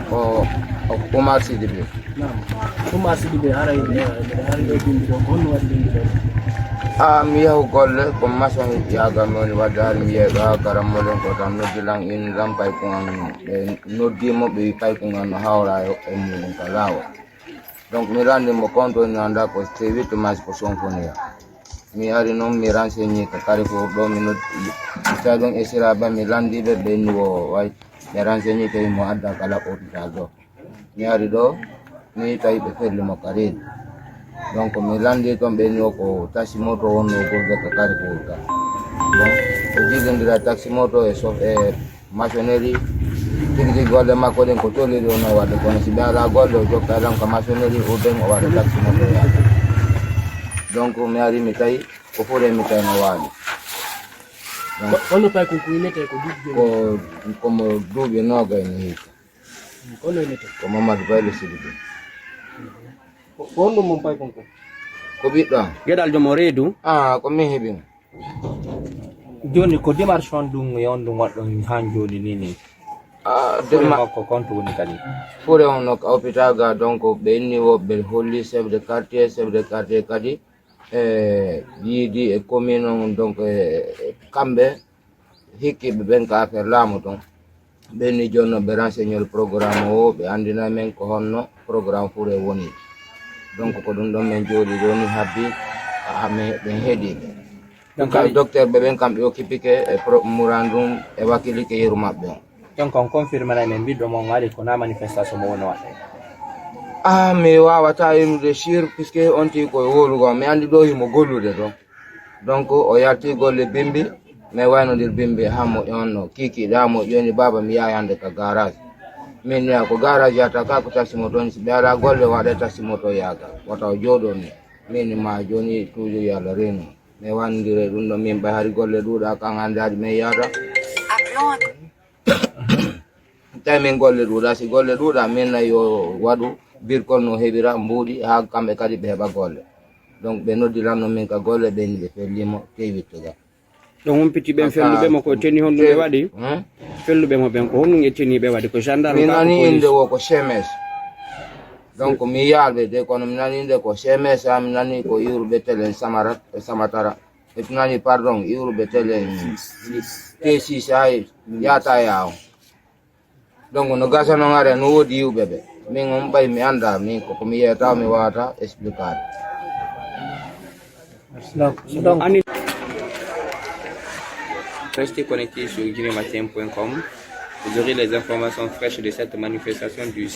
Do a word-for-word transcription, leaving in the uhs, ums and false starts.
Ko Umar Sidibé. Naam. Umar Sidibé, haray, eh, haray ɗo bimbi ɗo, ko honno waɗi bimbi ɗo? Ah, mi yahu golle, ko maçon yaaga mi woni wadde, hari mi yehi ɗo haa garammolen ko tan noddi lan, inni lan paykun an, ɓe noddi mo, ɓe wi paykun an no hawra e, e muɗum ka laawol. Donc, mi lanndi mo konto ni anda ko C huit mais ko Sonfonia. Mi ari noon, mi renseigné ka Carrefour ɗo, mi noddi, mi tawi ɗon e sira ba, mi lanndi ɓe, ɓe ni wo way, ɓe renseigné tawi mo adda kala hôpital ɗo. Mi ari ɗo, mi tawi ɓe felli mo ka reedu. Donc, mi lanndi toon, ɓe ni o ko taxi moto wonno gurde ka Carrefour ka. Donc, o jillindira taxi moto e sof-, e maçonnerie, tigi tigi golle makko ɗen ko toliri o no waɗde, kono si ɓe alaa golle, o jokka lan ka maçonnerie, o ɓen o waɗa taxi moto yaade. Donc, mi ari mi tawi, ko fure mi tawi no waali. Donc, ko, kono paykun ko inete ko duuɓi jooni? Ko, komo duuɓi noogay no hikka. Kono inete? Ko Mamadou Baylo Sidibé. Ko, ko honɗum mon paykun ko? Ko ɓiɗɗo am. Geɗal jomo reedu? Ah, ko min heɓi mo. Jooni ko démarche on ɗum e on ɗum waɗɗon haa jooni ni ni? Ah, fure déma- makko konto woni kadi? Fure on no ka hôpital ga, donc ɓe inni wo ɓe holli chef de quartier, chef de quartier kadi e yiidi e commune on, donc e kamɓe hikkiiɓe ɓen ka affaire laamu ton. Ɓen ni jooni no ɓe renseigner programme o, ɓe anndina men ko honno programme fure woni. Donc, ko ɗum ɗon men jooɗi ɗo ni habbi, ha men, ɓen heedi ɓe. Donc, kay docteur ɓe ɓen kam ɓe occupike e pro-, murandum e wakilike yeru maɓɓe on. Donc, on confirme nay men ɓiɗɗo mon ari ko na manifestation mo woni waɗde? Ah, mi wawata innude sûr, puisque on tigi ko e wolugo, mi anndi ɗo himo gollude ɗon. Donc, o yalti golle bimbi, mais waynodir bimbi ha moƴƴi on no kiikiiɗe, ha moƴƴi on ni, "Baaba, mi yahay hannde ka garage." Min ni, "A ko garage yahata ka, ko taxi moto ni, si ɓe alaa golle, waɗa taxi moto yaaga." Wata o jooɗo ni. Min ni, "Ma jooni toujours yo Allah reenu." Mais waynodir e ɗum ɗo, min ɓay hari golle ɗuuɗa kan hannde hari min yahata. Tawi min golle ɗuuɗa, si golle ɗuuɗa, min na yo waɗu birkol no heɓira mbuuɗi, haa kamɓe kadi ɓe heɓa golle. Donc, ɓe noddi lan no min ka golle, ɓe ni ɓe fellimo, tey wittuga. Ɗon humpiti ɓen felluɓe mo ko teni honɗum ɓe waɗi? Hmm? Felluɓe mo ɓen ko honɗum e teni ɓe waɗi? Ko gendarme ka ko police? Min nani innde wo ko C M S. Donc, mi yaalɓe de, kono mi nani innde ko C M S, ha mi nani ko iwruɓe telen Samara, Samatara. E mi nani, pardon, iwruɓe telen T six, ha yaata ya on. Donc, no gasa noon, are no woodi yiwɓe ɓe. Min on ɓay mi anndaa, min ko, ko mi yeyata, mi waawata expliquer. Donc, donc, Restez connectés sur guinématin point com. Vous aurez les informations fraîches de cette manifestation du